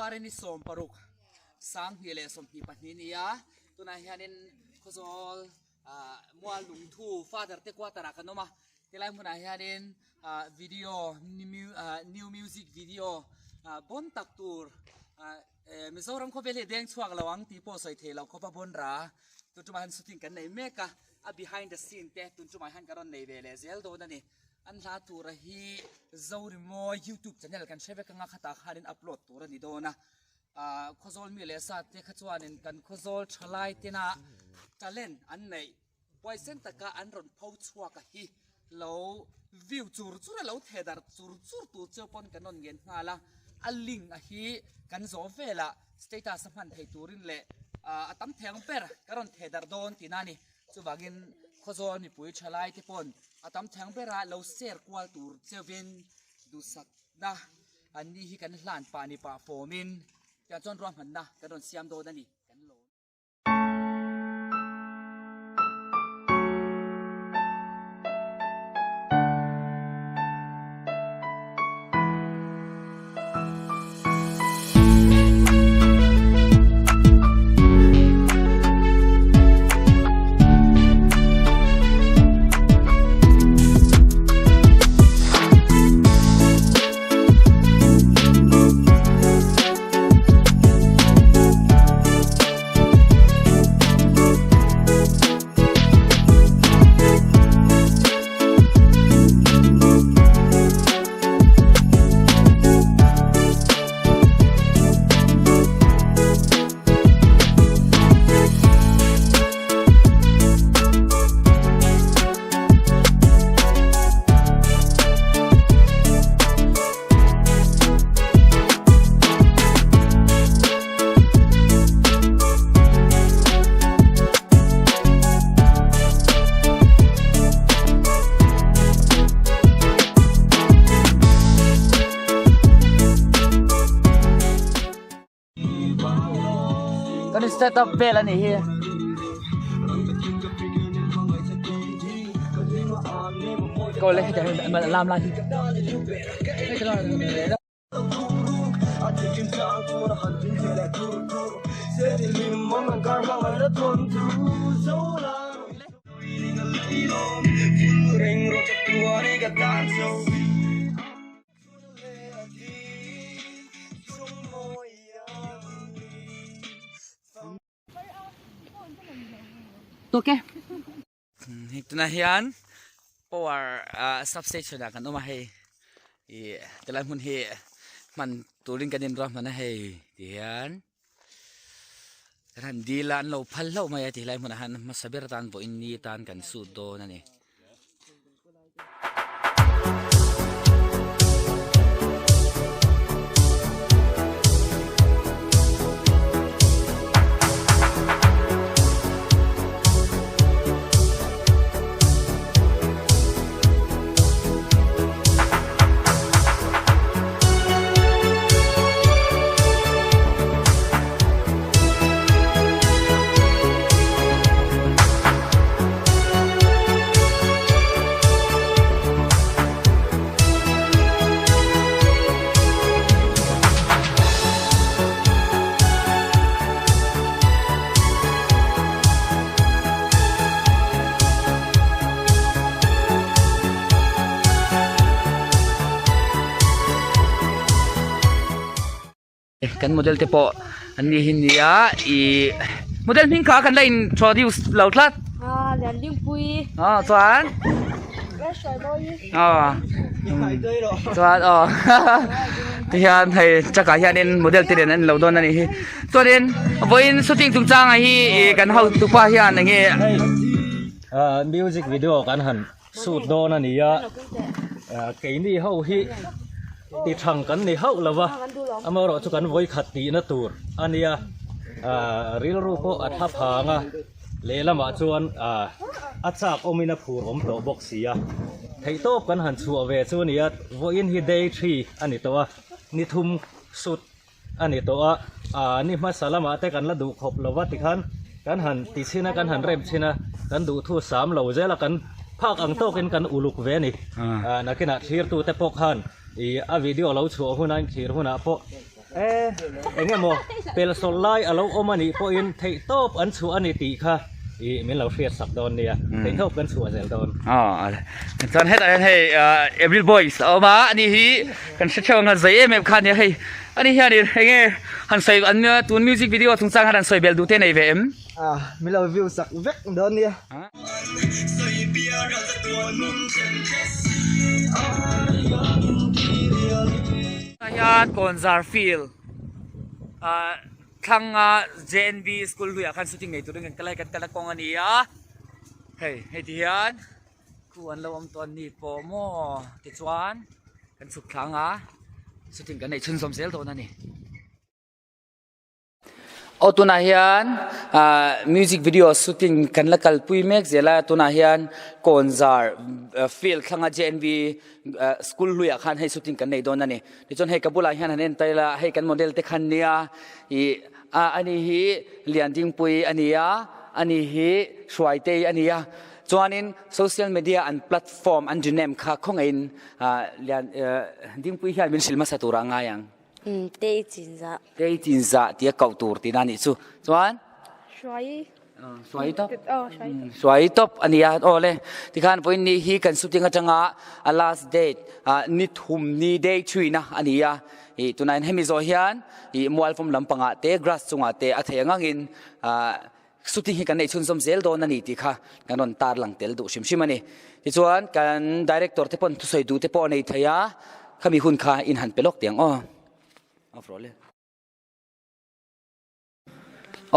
January ni 16 2022 ni a tunah hianin Khawzawl ah mual lungthu father te quarter ah kan awm a tilai hmunah hianin ah video new music video ah bawn tak tur ah Mizoram khawvel hi a deng chhuak lo ang tih pawh sawi theih loh khawp a bawn ra tun tumah hian shooting kan nei mek a a behind the scene te tun tumah hian ka rawn nei ve leh zel dawn a ni. An hla tura hi Zorimawi youtube channel kan hre vek anga khatah khanin upload tur a ni dawn a ah Khawzawl mi leh sa te kha chuanin kan Khawzawl thalai tena talent an neih huaisen taka an rawn pho chhuak a hi lo view chur chur a lo theh darh chur chur tur cheu pawn kan rawn ngen nghal a a link a hi kan zawh velah status a hman theih turin leh ah a tam thei ang ber ka rawn theh darh dawn tihna a ni. Chuvangin Khawzawl mipui thalai te pawn a tam theng bera lo share kual tur cheuhin duhsakna an ni hi kan hlan pah ni pah fawmin tiang chuan ruahmanna kan rawn siam dawn a ni. Kan lawm. Kan in set up vel a nih hi. Ko le hetiang hian lam lai hi. Tawk e. Hei tunah hian power ah substation ah kan awm a hei ih tilai hmun hi hman turin kan inruahman a hei ti hian kan han dil a an lo phal hlauh mai a ti lai hmunah hian hmasa ber atan vawiin ni atan kan sut dawn a ni. Kan model te pawh an ni hi nia ih model hming kha kan la introduce lo tlat aw chuan aw chuan aw tihian hei truck ah hianin model te nen an lo dawn a nih hi chuanin vawiin shooting chungchang ah hi ih kan hotupa hian eng nge music video kan han Sut dawn a ni a, keini ho hi ti thang kan ni hauh lo va, amaherawh chu kan vawikhat tihna tur a nia, rilru pawh a tha phang a, lehlamah chuan a chak awmin a phur awm tawh bawk si a, theihtawp kan han chhuah ve chu a ni a, vawiin hi day three a ni tawh a, ni thum sut a ni tawh a, aaa ni hmasa lamah te kan la duh khawp lo va tikhan kan han ti chhin a kan han rem chhin a kan duh thu sam lo zel a kan phak ang tawkin kan uluk ve a ni aaa nakinah thlir tu te pawh khan ih a video lo chhuah huna in thlir hunah pawh. Eng emaw pelsawlh lai a lo awm a nih pawhin theihtawp an chhuah a ni tih kha ih min lo hriat sak dawn nia, theihtawp kan chhuah zel dawn. Aw chuan hetah hian hei April Boys a awm a, ani hi kan hre theuh ang a zei em em kha a nia hei, ani hianin eng nge han sawi an tun music video chungchang khan han sawi belh duh te nei ve em? Min lo view sak vek dawn nia. Tah hian Kawnzar field ah thlanga JNV school hluiah khan shooting nei turin kan kal a hei kan kal a kawng a ni a hei hei ti hian khu an lo awm tawh an ni pawh maw tichuan kan chhuk thla ang a shooting kan nei chhunzawm zel dawn a ni. Aw tunah hian ah music video shooting kan la kalpui mek zel a tunah hian kawnzar field thlanga J N V ah school hluiah khan hei shooting kan nei dawn a ni tichuan hei ka bulah hian han en tail a hei kan model te khan nia ih ah ani hi Liandingpui a ni a ani hi Hruaitei a ni a chuanin social media an platform an rename kha khawngaihin ah Lian ah Dingpui hian min hrilh hmasa turah a ngai ang. Umm tei chin zah. Tei chin zah tia koh tur tihna a nih chu. Chuan? Hruai. Hruai tawp. Hruai tawp a nia. Aw le. Tikhan vawiin ni hi kan shooting atanga a last date ni thum ni day thuina a ni a. Ih tunah hian hemi zawh hian ih mualfawm lampangah te grass chungah te a thei ang angin shooting hi kan neih chhunzawm zel dawn a ni tih kha kan rawn tar lang tel duh hrim hrim a ni. Tichuan kan director te pawn thusawi duh te pawh a nei thei a, khami hun kha in han pe lawk teh ang aw. Off rawh le.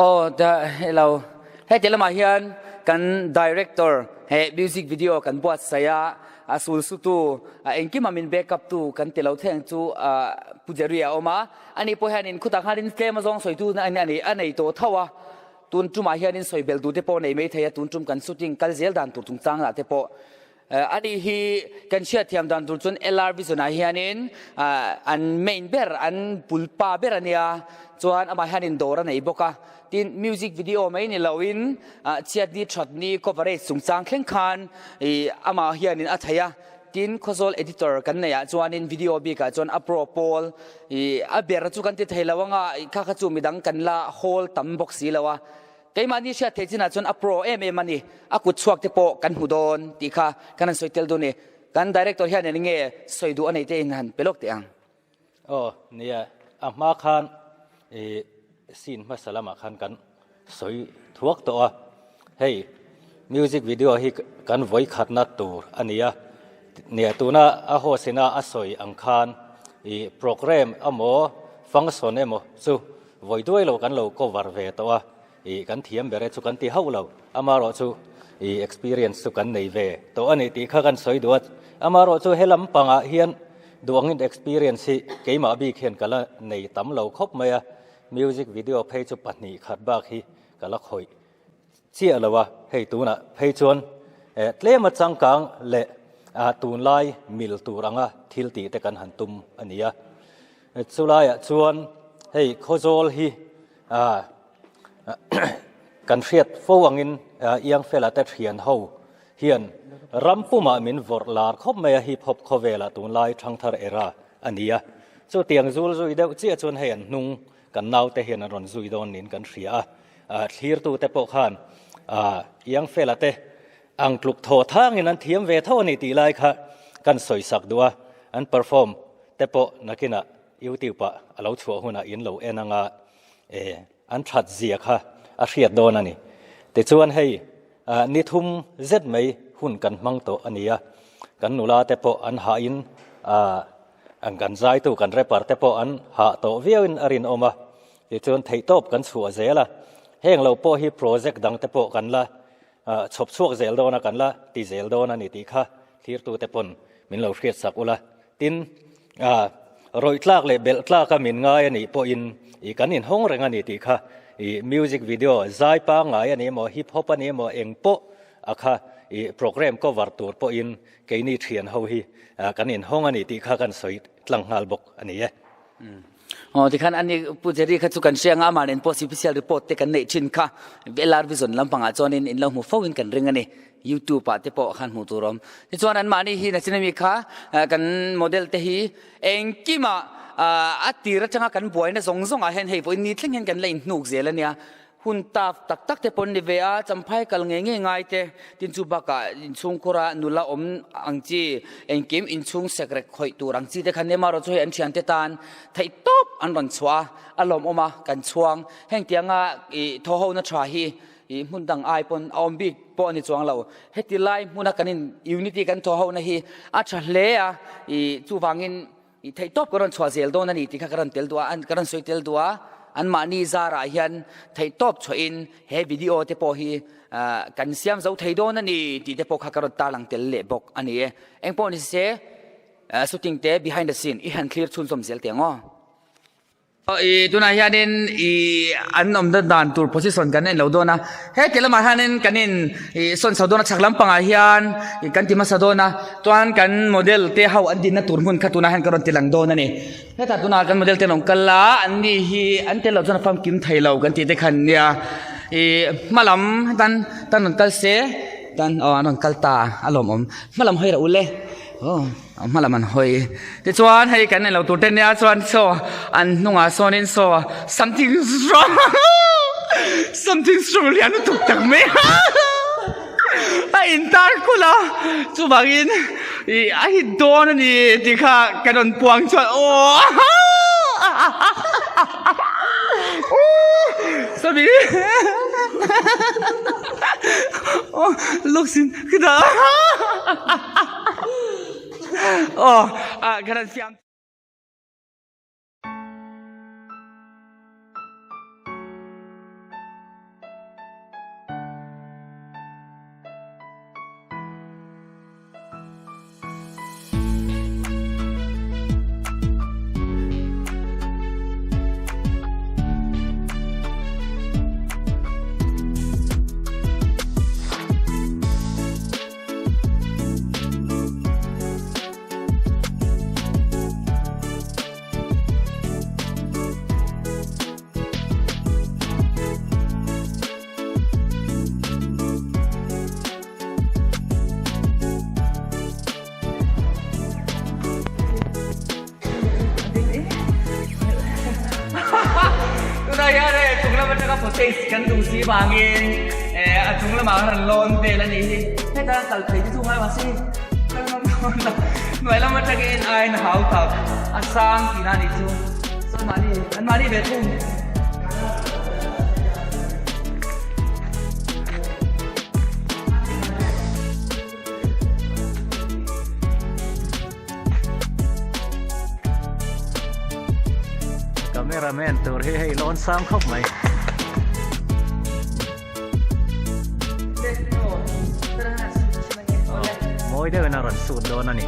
Aw da hello heti lamah hian kan director he music video kan buatsaih a, a sul sutu a engkima min backup tu kan ti lo thei ang chu Pu Jerry a awm a. Ani pawh hianin khutah khanin tlem azawng sawitu a nei a nei tawh tho a, tun tumah hianin sawi belh duh te pawh a nei mai thei a, tun tum kan shooting kal zel dan tur chungchang lah te pawh ani hi kan hriatthiam dan tur chuan LR Vision ah hianin an main ber an pulpa ber a nia, chuan amah hianin dawr a nei bawk a, tin music video mai ni loin chhiatni thatni coverage chungchang thleng khan amah hianin a thei a. Tin, Khawzawl editor kan neih ah chuanin video bik ah chuan a pro pawl i a ber chu kan ti thei lo anga kha kha chu midang kan la hawl tam bawk si lo a. Keimahni hriat theih chinah chuan a pro em em a ni, a kut chhuak te pawh kan hmu dawn tih kha kan han sawi tel dun i. Kan director hian eng nge sawi duh a nei te in han pe lawk teh ang. Aw, nia, a hma khan i scene hmasa lamah khan kan sawi thuak tawh a, hei music video hi kan vawi khatna tur a ni a, nia tuna a host ina a sawi ang khan i program emaw function emaw chu vawi duai lo kan lo cover ve tawh a, i kan thiam ber e chu kan ti hauh lo, amaherawh chu i experience chu kan nei ve tawh a ni tih kha kan sawi duh a, amaherawh chu he lampangah hian duangin experience hi keimah bik hian ka la nei tam lo khawp mai a, music video phei chu pahnih khat bak hi ka la khawih chiah lo a, hei tunah phei chuan tlema changkang leh tunlai mil tur anga thil tih te kan han tum a ni a, chulaiah chuan hei Khawzawl hi Kan hriat fo angin Iangfela te thian ho hian ram pumah min vawrh lar khawp mai a, hip hop khawvelah tunlai thangthar era a ni a. Chutiang zul zui deuh chiah chuan hei an hnung kan naute hian an rawn zui dawn niin kan hria a. Thlirtute pawh khan Iangfela te ang tluk thaw thangin an thiam ve tho a ni tih lai kha kan sawisak duh a, an perform te pawh nakinah YouTube ah a lo chhuah hunah in lo en anga e an that zia kha a hriat dawn a ni. Tichuan hei ni thum zet mai hun kan hmang tawh a ni a, kan nula te pawh an hahin kan zaitu kan rapper te pawh an hah tawh viauin a rinawm a, tichuan theihtawp kan chhuah zel a, heng lo pawh hi project dang te pawh kan la chhawp chhuak zel dawn a, kan la ti zel dawn a ni tih kha thlirtute pawn min lo hriat sak ula. Tin, rawih tlak leh belh tlaka min ngai a nih pawhin ih kan inhawng reng a ni tih kha ih music video zai pangngai a ni emaw hip hop a ni emaw eng pawh a kha ih program cover tur pawhin keini thian ho hi kan inhawng a ni tih kha kan sawi tlang nghal bawk a ni e. Aw tikhan ani Pu Jerry kha chu kan hria anga amah nen pawh cpcl report te kan neih thin kha LR Vision lampangah chuanin in lo hmu fo in kan ring a ni. YouTube ah te pawh khan hmuh tur a awm. Tichuan anmahni hi nachin ami kha kan model te hi engkimah A tir atanga kan buaina zawng zawngah hian hei vawiin ni thleng hian kan la inhnuk zel a nia. Hun taf tak tak te pawn ni ve a, champhai kal ngei ngei ngai te, tin chu bakah inchhungkhura nula awm ang chi, engkim inchhung sekrek khawih tur ang chi te kha nia marawh chu hei an thiante tan theih tawp an rawn chhuah a, a lawmawm a, kan chhuang. Heng tianga ih thaw hona tha hi ih hmun dang ai pawn a awm bik pawh a ni chuang lo. Heti lai hmuna kan in unity kan thaw hona hi a tha hle a, ih chuvangin I theih tawp ka rawn chhuah zel dawn a ni tih kha ka rawn tel duh a, ka rawn sawi tel duh a, anmahni zarah hian theih tawp chhuahin he video te pawh hi kan siam zo thei dawn a ni tih te pawh kha ka rawn tarlang tel leh bawk a ni e. Eng pawh ni se shooting te behind the scene i han thlir chhunzawm zel teh ang aw. I tunah hianin i an awmna dan tur position kan en lo dawn a, heti lamah hianin kan in i sawn chho dawn a chhak lampangah hian i kan ti hmasa dawn a, chuan kan model te ho an dinna tur hmun kha tunah hian ka rawn ti lang dawn a ni. Hetah tunah kan model te an rawn kal a, an ni hi an tel loh chuan a famkim thei lo kan tih te kha an nia. I hma lam tan tan rawn kal se tan aw an rawn kal ta a lawmawm hma lam hawi rah ule aw. Hma lam an hawi. Tichuan hei kan enlo tur te nia chuan saw an hnungah sawnin saw something is wrong something is wrong lian lutuk tak mai a intar kulh a chuvangin ih a hit dawn a ni tih kha kan rawn puang chuan aw sawmi aw looks in khitah. Aw ah ka ran fiam. Tunah hian hei chung lam atanga footage kan duh si vangin eh a chung lamah khan an lawn vel a nih hi heta kal phei te chu ngai mahse kal ngam dawn lo hnuai lam atangin a in hau tak a sang tihna a nih chu chuan mahni an mahni ve thung. Cameraman tur hi hei lawn sang khawp mai. Mawi deuhin a rawn sut dawn a ni.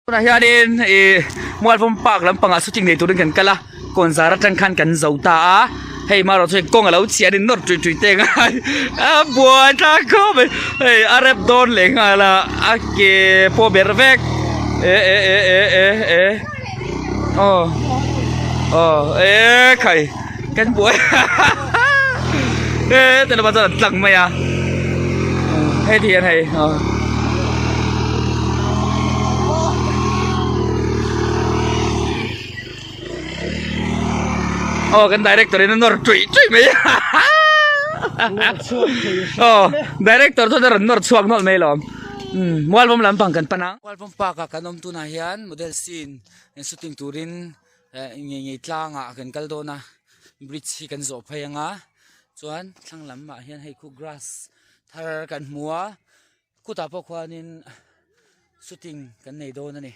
Tunah hianin ih Mualvawm park lampangah shooting nei turin kan kal a kawnzar atang khan kan zo ta a hei marawh chu hei kawng alo chhiah a ni nawr tui tui te ngai a buai thlak khawp mai hei a rep dawn leh nghal a a ke pawh ber vek e e e e e e aw aw e khai kan buai e te lamah chuan an tlang mai a hei ti hian hei aw. Aw kan director in a nawr tuih tuih mai aw director chuan a rawn nawr chhuak nawlh mai alawm umm Mualvawm lampang kan pan a. Mualvawm park ah kan awm tunah hian model scene shooting turin eh ngei ngei tlangah kan kal dawn a bridge hi kan zawh phei anga chuan thlang lamah hian hei khu grass thar kan hmu a khutah pawh khuanin shooting kan nei dawn a ni.